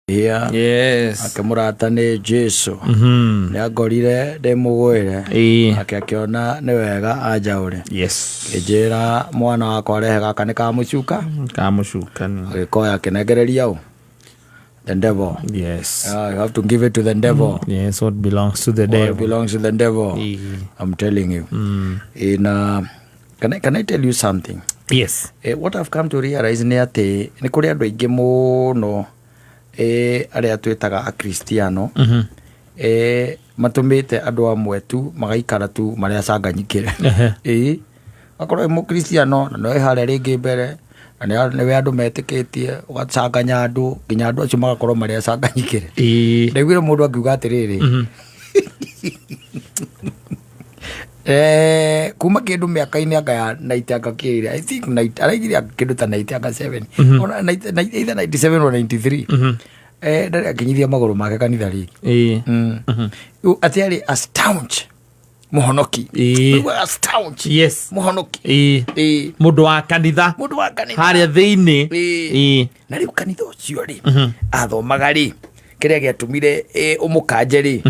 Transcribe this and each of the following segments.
Here. Yes. Ake mũrata nĩ Jesu. Nĩ angorire ndĩ mũgwĩre. Nake akĩona nĩ wega anjaũre. Yes. Akĩnjĩra mwana wakwa rehe gaka nĩ kamũcuka. Kamũcukani. Agĩkoya akĩnengereria ũ? The devil. Yes. You have to give it to the devil. Yes, what belongs to the What devil. belongs to the devil. I'm telling you. In, can I tell you something? Yes. What I've come to realize nĩ atĩ nĩ kũrĩ andũ aingĩ mũno arĩa twĩtaga akristiano matũmĩte andũ amwe tu magaikara tu marĩa acanganyikĩre. Ĩĩ, akorwo wĩ mũkristiano na nĩwe harĩa rĩngĩ mbere na nĩwe andũ metĩkĩtie, ũgacanganya andũ nginya andũ acio magakorwo marĩa acanganyikĩre. Ndaiguire mũndũ akiuga atĩrĩrĩ, kuma kĩndũ mĩaka-inĩ anga ya 90 anga kĩrĩ, I think araigire kĩndũ ta 90 anga 7, ona either 97 or 93, ndarĩ akinyithia magũrũ make kanitha rĩngĩ. Rĩu atĩ arĩ a staunch mũhonoki. Rĩu a staunch mũhonoki. Mũndũ wa kanitha. Mũndũ wa kanitha. Harĩa thĩinĩ. Na rĩu kanitha ũcio rĩ, athomaga rĩ, kĩrĩa gĩatũmire ũmũkanje rĩ,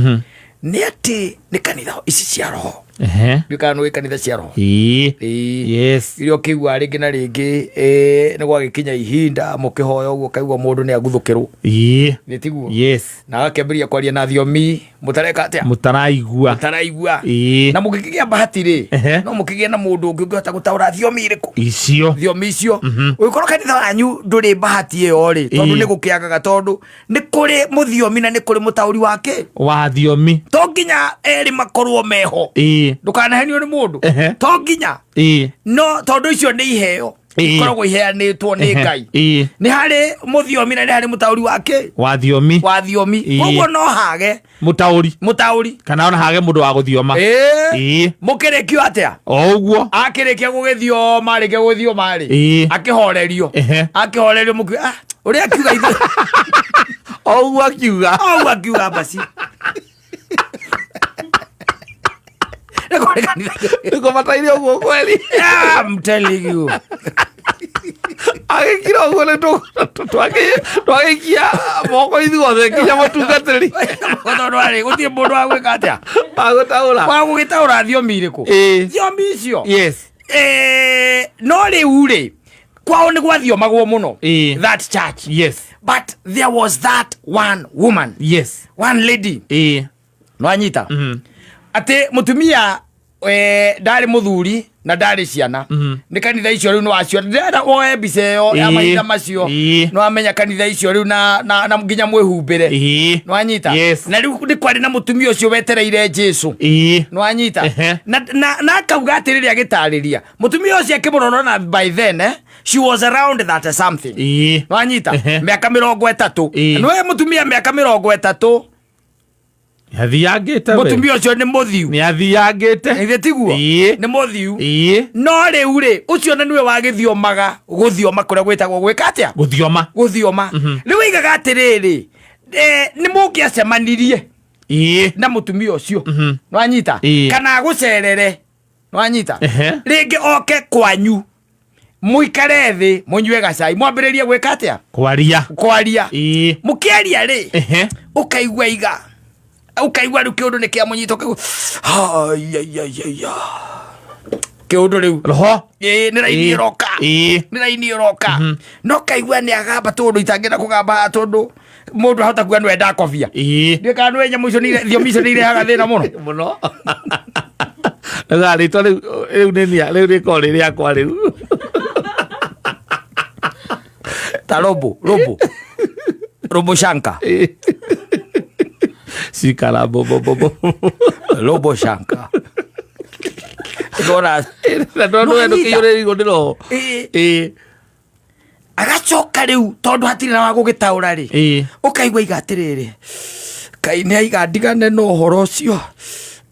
nĩ atĩ nĩ kanitha ici cia roho. Ndiũĩ kana nĩũĩ kanitha cia roho. Yes. Iria ũkĩigua rĩngĩ na rĩngĩ, nĩ gwagĩkinya ihinda mũkĩhoya ũguo ũkaigua mũndũ nĩ aguthũkĩrwo. Nĩ tiguo? Yes. Na agakĩambĩrĩria kwaria na thiomi mũtareka atĩa? Mũtaraigua. Mũtaraigua. Na mũngĩkĩgĩa bahati rĩ, no mũkĩgĩe na mũndũ ũngĩ ũngĩhota gũtaũra thiomi irĩkũ? Icio. Thiomi icio. Ũngĩkorwo kanitha wanyu ndũrĩ bahati ĩyo rĩ, tondũ nĩ gũkĩagaga, tondũ nĩ kũrĩ mũthiomi na nĩ kũrĩ mũtaũri wake. Wa thiomi. To nginya erĩ makorwo meho. Ndũkanahenio nĩ mũndũ. To nginya. No tondũ icio nĩ iheo. Ikoragwo iheanĩtwo nĩ Ngai. Nĩ harĩ mũthiomi na nĩ harĩ mũtaũri wake. Wa thiomi. Wa thiomi. Koguo no hage mũtaũri. Mũtaũri. Kana ona hage mũndũ wa gũthioma. Mũkĩrĩkio atĩa? O ũguo. Akĩrĩkia gũgĩthioma, arĩkia gũgĩthioma rĩ, akĩhorerio. Akĩhorerio mũkiuga, ũrĩa akiuga ithuĩ. O ũguo akiuga. O ũguo akiuga basi. Nĩ kũrĩ kanitha. Nĩ kũbataire ũguo kweli. Yeah, I'm telling you. Agĩkira ũguo nĩ twagĩikia moko ithuothe nginya mũtungatĩri. Tondũ arĩ gũtirĩ mũndũ wa gwĩka atĩa? Wa gũtaũra. Wa gũgĩtaũra thiomi irĩkũ? Thiomi icio. Yes. No rĩu rĩ, kwao nĩ gwathiomagwo mũno. That church. Yes. But there was that one woman. Yes. One lady. Nwanyita? Atĩ mũtumia, ndarĩ mũthuri na ndarĩ ciana. Nĩ kanitha icio rĩu nĩwacio. Ndĩrenda woe mbica ĩyo ya mahinda macio. Nĩwamenya kanitha icio rĩu na nginya mwĩhumbĩre. Nĩwanyita? Yes. Na rĩu nĩ kwarĩ na mũtumia ũcio wetereire Jesu. Nĩwanyita? Na akauga atĩrĩrĩ agĩtarĩria. Mũtumia ũcio akĩmũrora na by then, she was around that something. Nĩwanyita? Mĩaka mĩrongo ĩtatũ. Nĩwe mũtumia mĩaka mĩrongo ĩtatũ. Nĩathiangĩte we. Mũtumia ũcio nĩ mũthiu. Nĩathiangĩte. Githĩ tiguo? Nĩ mũthiu. No rĩu rĩ, ũcio na nĩwe wagĩthiomaga gũthioma kũrĩa gwĩtagwo gwĩka atĩa? Gũthioma. Gũthioma. Rĩu oigaga atĩrĩrĩ, nĩ mũngĩacemanirie na mũtumia ũcio. Nĩwanyita? Kana agũcerere. Nĩwanyita? Rĩngĩ oke kwanyu. Mũikare thĩ, mũnyue gacai, mwambĩrĩrie gwĩka atĩa? Kwaria. Kwaria. Mũkĩaria rĩ, ũkaigua iga. Ũkaigua rĩu kĩũndũ nĩ kĩamũnyita, ũkaigua, ai, ai, ai, ai, ai. Kĩũndũ rĩu. Roho. Nĩ raini ĩroka. Nĩ raini ĩroka. No kaigua nĩ agamba tondũ itangĩenda kũgamba tondũ mũndũ ahota kuga nĩwe ndakobia. Ndiũĩ kana nĩwe nyamũ icio nĩ thiomi icio nĩ irehaga thĩna mũno. Mũno. Rĩu rĩtwa rĩu, rĩu nĩ nia, rĩu rĩkoragwo rĩ rĩakwa rĩu. Ta robo, robo. Robo Shanka. Cikara bo, bo, bo, bo. Robo Shanka. Ndona. Na ndona nĩwe ndũkĩiyũrĩrĩirwo nĩ roho. Agacoka rĩu tondũ hatirĩ na wa gũgĩtaũra rĩ. Ũkaigua iga atĩrĩrĩ, Ngai nĩ aiga ndigane na ũhoro ũcio,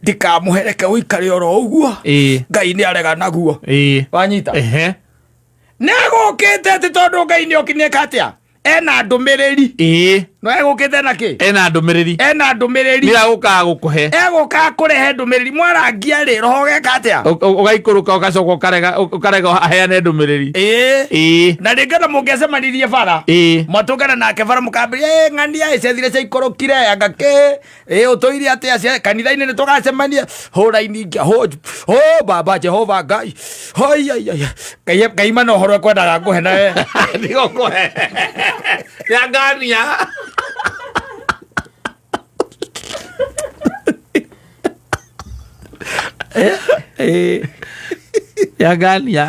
ndikamũhereke ũikare oro ũguo. Ngai nĩ arega naguo. Wanyita? Nĩ agũkĩte atĩ tondũ Ngai nĩ oki nĩ eka atĩa? Ena ndũmĩrĩri. No egũkĩte na kĩ? Ena ndũmĩrĩri. Ena ndũmĩrĩri. Nĩ agũkaga gũkũhe. Egũka kũrehe ndũmĩrĩri. Mwarangia rĩ, roho ũgeka atĩa? Ũgaikũrũka ũgacoka ũkarega aheane ndũmĩrĩri. Na rĩngĩ ona mũngĩacemanirie bara, mwatũngana nake bara mũkambĩrĩria, "Ĩ, ng'ania ĩ ciathire ciaikũrũkire anga kĩ ĩ ũtũire atĩa cia kanitha-inĩ nĩ tũgacemania hũra-inĩ ingĩ ho ho baba Jehova Ngai hoi ai ai Ngai Ngai mana ũhoro ekwendaga ngũhe nawe." Ndigũkũhe. Nĩangania. Nĩangania.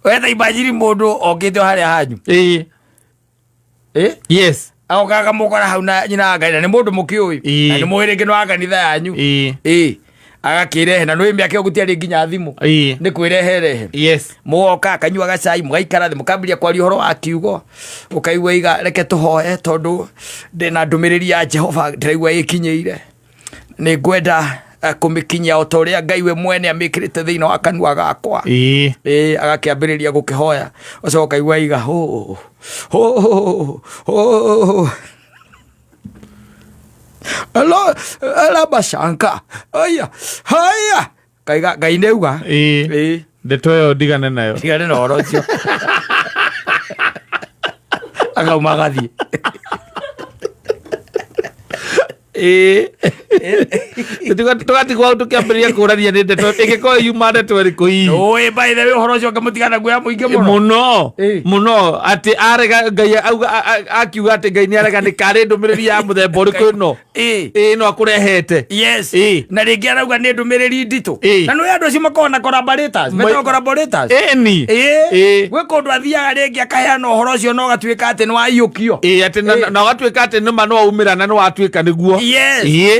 Wetha imagine mũndũ okĩte o harĩa hanyu. Yes. Agoka akamũkora hau na nyina wa Ngai, na nĩ mũndũ mũkĩũĩ, na nĩ mũĩ rĩngĩ nĩ wa kanitha yanyu. Agakĩrehe na nĩ mĩaka ĩyo gũtiarĩ nginya thimũ, nĩ kwĩreherehe. Mũgoka akanyua gacai, mũgaikara thĩ, mũkambĩrĩria kwaria ũhoro wa kiugo, ũkaigua iga reke tũhoe tondũ ndĩna ndũmĩrĩri ya Jehova ndĩraigua ĩkinyĩire, nĩ ngwenda kũmĩkinyia o ta ũrĩa Ngai we mwene amĩkĩrĩte thĩinĩ wa kanua gakwa. Agakĩambĩrĩria gũkĩhoya, ũcoka ũkaigua iga hũ hũ hũ Alo, alabashanka aya haya kaiga Ngai nĩauga. Ndeto ĩyo ndigane nayo. Tigane na ũhoro ũcio, akauma agathiĩ. Tũgatigwo hau tũkĩambĩrĩria kũrania nĩ ndeto ĩngĩkorwo yuma ndeto ĩrĩkũ hihi. Ũĩ, by the way, ũhoro ũcio ngĩmũtigana guoya mũingĩ mũno. Mũno mũno, atĩ arega Ngai auga akiuga atĩ Ngai nĩ arega, nĩ karĩ ndũmĩrĩri ya mũthemba ũrĩkũ ĩno ĩno akũrehete? Na rĩngĩ arauga nĩ ndũmĩrĩri nditũ. Na nĩ andũ acio makoragwo na collaborators, metagwo collaborators. Ĩni. Gwĩ kũndũ athiaga rĩngĩ akaheana ũhoro ũcio na ũgatuĩka atĩ nĩ waiyũkio. Atĩ na ũgatuĩka atĩ nĩma nĩ waumĩra na nĩ watuĩka nĩguo.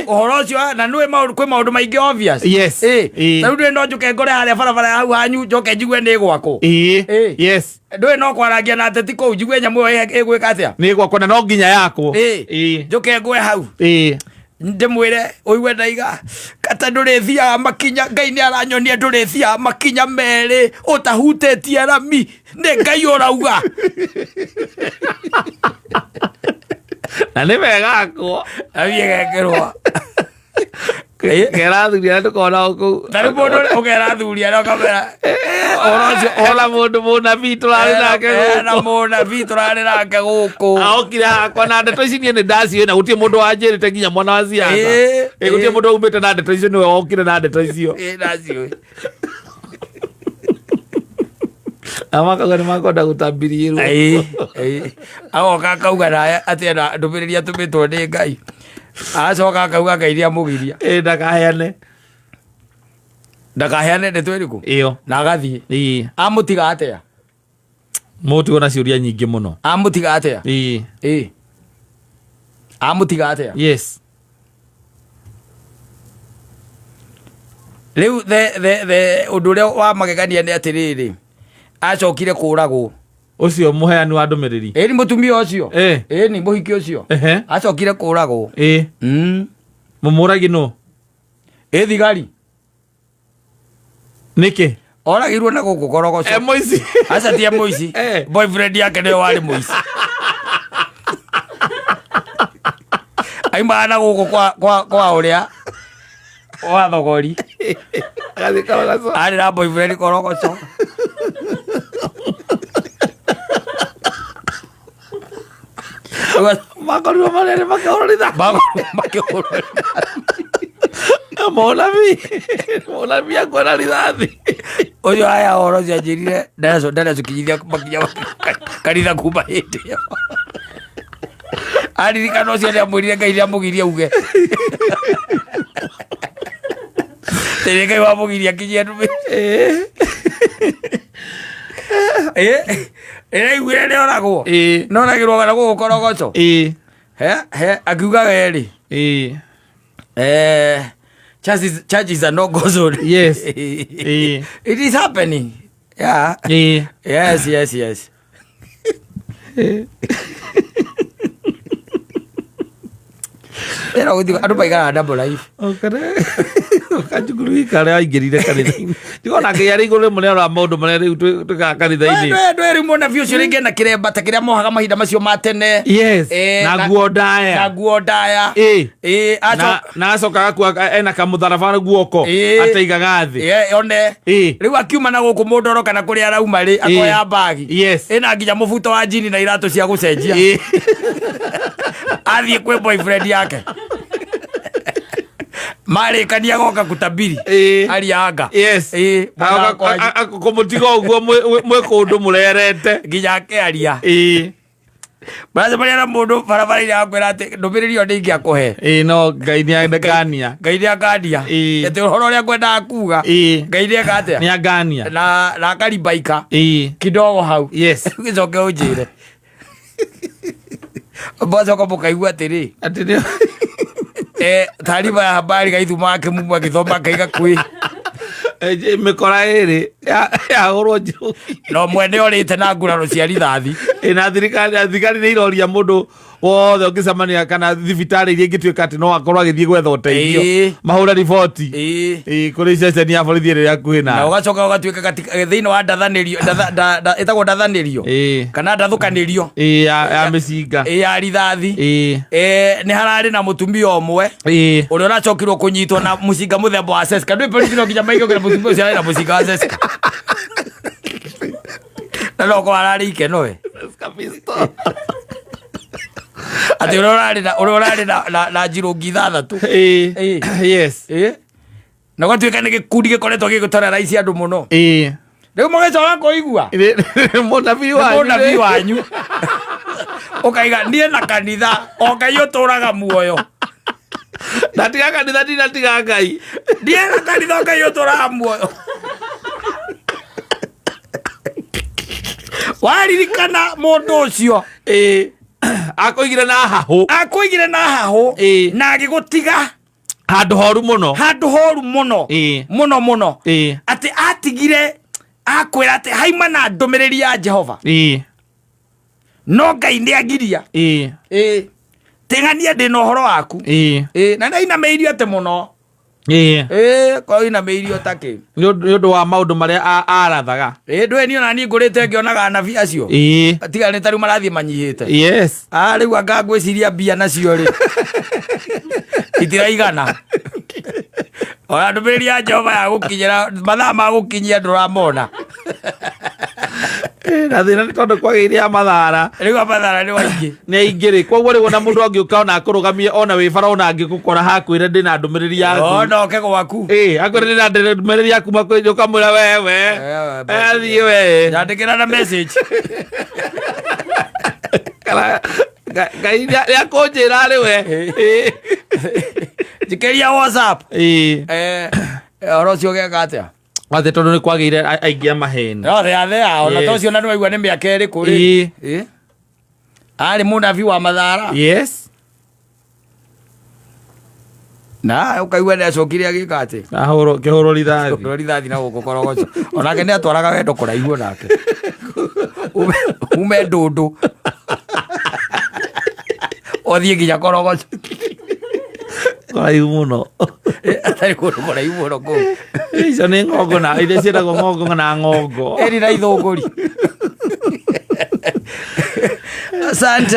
Ũhoro ũcio na nĩ maũndũ, kwĩ maũndũ maingĩ obvious. Ta rĩu ndũĩ no njũke ngore harĩa barabara ya hau hanyu, njoke njigue nĩ gwakwo. Ndũĩ no kwarangia na ateti kũu, njigue nyamũ ĩyo ĩgwĩka atĩa? Nĩ gwakwo na no nginya yakwo. Njũke ngwe hau, ndĩmwĩre ũigue ndaiga kata ndũrĩthiaga makinya, Ngai nĩ aranyonia ndũrĩthiaga makinya merĩ ũtahutĩtie rami, nĩ Ngai ũrauga. Na nĩ wega akwo. Athiĩ gekĩrwo. Kera athuri arĩa tũkoragwo nao kũu. Ta rĩu mũndũ ũrĩa ũkera athuri arĩa ũkamera ũhoro ũcio. Ona mũndũ mũnabii tũrarĩ nake na gũkũ. Mũnabii tũrarĩ nake gũkũ. Aokire hakwa na ndeto ici, niĩ nĩ ndaciũĩ na gũtirĩ mũndũ wanjĩrĩte, nginya mwana wa ciaca. Gũtirĩ mũndũ waumĩte na ndeto icio, nĩwe wokire na ndeto icio. Ndaciũĩ. Na makauga nĩ makwenda gũtambiriĩrwo. Agoka akauga naye atĩ ena ndũmĩrĩri atũmĩtwo nĩ Ngai, agacoka akauga Ngai nĩ amũgiria. Ndakaheane. Ndakaheane ndeto ĩrĩkũ? Ĩyo. Na agathiĩ. Amũtiga atĩa? Mũtigwo na ciũria nyingĩ mũno. Amũtiga atĩa? Amũtiga atĩa? Rĩu the ũndũ ũrĩa wa magegania nĩ atĩrĩrĩ, acokire kũragwo. Ũcio mũheani wa ndũmĩrĩri? Ĩni, mũtumia ũcio. Ĩni, mũhiki ũcio. Acokire kũragwo. Mũmũragi nũ? Ĩ thigari. Nĩkĩ? Oragirwo na gũkũ korogoco. E mũici? Aca, ti mũici. Boyfriend yake nĩwe warĩ mũici, aimaga na gũkũ kwa ũrĩa wa thogori. Agathiĩ korogoco. Arĩ na boyfriend korogoco. Makorirwo marĩ makĩhũrwo rithathi. Makorirwo makĩhũrwo. Mũnabii akuona rithathi. Ũcio aya ũhoro ũcio anjĩrire ndaracũkinyithia makinya kanitha kuma hĩndĩ ĩyo, aririkana ũcio nĩ amwĩrire Ngai nĩ amũgirie auge tĩrĩ Ngai wamũgiria akinyie ndũmĩrĩri ĩraiguire nĩ oragwo. Noragĩrwo na gũkũ korogoco. He he akiuga werĩ. Churches are no go zone. It is happening. Yeah. Yes. Ĩno gũthiĩ andũ maiganaga double life. Okere. Kanjukuru karĩa aingĩrire kanitha-inĩ. Ndigona Ngai arĩ igũrũ rĩmwe nĩarora maũndũ marĩa rĩu twĩkaga kanitha-inĩ. Ndwä rä mũnabii ũcio rĩngĩ na kĩremba ta kĩrĩa mohaga mahinda macio ma tene. Yes. Eh, Na nguo ndaya. Na nguo ndaya. Ĩ. Ĩ, Na na acoka agakua ena kamũtharaba guoko Ĩ. ataigaga thĩ. Ĩ, one. Ĩ. Rĩu akiuma na gũkũ mũndũ oro kana kũrĩa arauma rĩ, akoya mbagi. Yes. Ĩna nginya mũbuto wa njini na iratũ cia gũcenjia. Ĩ. Athiĩ kwĩ boyfriend yake. Marĩkania goka kutabiri. Ĩ. Aria anga. Yes. Ĩ, mwana wakwa Kũmũtiga ũguo mwĩ kũndũ mũrerete. nginya akĩaria. Ĩ. Maracemania na mũndũ barabara-inĩ akwĩra atĩ ndũmĩrĩri ĩyo ndĩingĩakũhe. Ĩ no Ngai nĩ angania. Ngai nĩ angania. Ĩ. Atĩ ũhoro ũrĩa ngwendaga kuga. Ĩ. Ngai nĩ eka atĩa? Nĩ angania. Na akaribaika Ĩ. kidogo hau. Yes. Gĩcoke ũnjĩre. Mwacoka mũkaigua atĩrĩ. Atĩ nĩ Taarifa ya habari gaithuma akĩmumu agĩthoma akaiga kwĩ. Mĩkora ĩrĩ yahũrwo njohi. No mwene orĩte na nguraro cia rithathi. Ĩ, na thirikari nĩ iroria mũndũ wothe ũngĩcemania kana thibitarĩ iria ingĩtuĩka atĩ no akorwo agĩthiĩ gwetha ũteithio Ĩ. mahũre riboti. Ĩ. Ĩ, kũrĩ ceceni ya borithi ĩrĩa hakuhĩ Na na ũgacoka ũgatuĩka thĩinĩ wa ndathanĩrio ĩtagwo ndathanĩrio Ĩ. kana ndathũkanĩrio. Ĩ, ya mĩcinga. Ĩ, ya rithathi. Ĩ. Nĩ hararĩ na mũtumia ũmwe Ĩ. ũrĩa ũracokirwo kũnyitwo na mũcinga mũthemba wa Seska. Ndũĩ polisi no nginya maigũkĩra mũtumia ũcio arĩ na mũcinga wa Seska. Na no korwo ararĩ ikeno we. Atĩ ũrĩa ũrarĩ na ũrĩa ũrarĩ na njirũngi ithathatũ. Ĩ. Ĩ. Yes. Ĩ. Na gũgatuĩka nĩ gĩkundi gĩkoretwo gĩgĩtorera andũ mũno. Ĩ. Rĩu mũgĩcoka kũigua. Mũnabii Nĩ wanyu. mũnabii wanyu. Ũkaiga niĩ na kanitha o Ngai ũtũraga muoyo. Ndatiga kanitha ndinatiga Ngai. Niĩ na kanitha o Ngai ũtũraga muoyo. Waririkana mũndũ ũcio. Ĩ. Akũigire na hahũ. Akũigire na hahũ. Ĩ. Na agĩgũtiga. Handũ horu mũno. Handũ horu mũno. Ĩ. Mũno mũno. Ĩ. Atĩ atigire akwĩra atĩ haima na ndũmĩrĩri ya Jehova. Ĩ. No Ngai nĩ agiria. Ĩ. Ĩ. Tigania ndĩna ũhoro waku. Ĩ. Ĩ, na nĩainamĩirio atĩ mũno. Ĩ. Ĩ, korwo inamĩirio ta kĩ. Nĩ ũndũ wa maũndũ marĩa arathaga. Ĩ, ndũĩ niĩ ona niĩ ngũrĩte ngĩonaga anabii acio. Ĩ. Tiga nĩ ta rĩu marathiĩ manyihĩte. Yes. Rĩu anga ngwĩciria mbia nacio rĩ. Itiraigana. Ona ndũmĩrĩri ya Jehova ya gũkinyĩra mathaa ma gũkinyia ndũramona. Na thĩna nĩ tondũ kwagĩire ya mathara. Rĩu amathara nĩ waingĩ. Nĩ aingĩ rĩ. Koguo rĩu ona mũndũ angĩũka ona akũrũgamie ona wĩ bara ona angĩgũkora hakwĩre ndĩna ndũmĩrĩri yaku. Ona oke gwaku. Ĩ, akwĩre ndĩna ndũmĩrĩri yaku makwĩre ũkamwĩra wewe. Athiĩ we. Nyandĩkĩra na message. Kana Ngai nĩ akũnjĩra rĩ we. Ĩ. Njikĩria WhatsApp. Ĩ. Ũhoro ũcio ũgeka atĩa? Atĩ tondũ nĩ kwagĩire aingĩ a maheni. No thea thea ona Yes. to ũcio na nĩwaigua nĩ mĩaka ĩrĩkũ rĩ. Ĩ. Ĩ. Arĩ mũnabii wa Mathara. Yes. Na ũkaigua nĩ acokire agĩka atĩ. Ahũrwo kĩhũrwo rithathi. Kĩhũrwo rithathi na gũkũ korogoco. Onake nĩ atwaraga wendo kũraihu onake. Ume ndũndũ. Ũthiĩ nginya korogoco. Kũraihu mũno. Atarĩ kũndũ kũraihu mũno kũu. Icio nĩ ng'ongo na iria ciĩtagwo ng'ongo na ng'ongo. Ĩri na ithũngũri. Asante.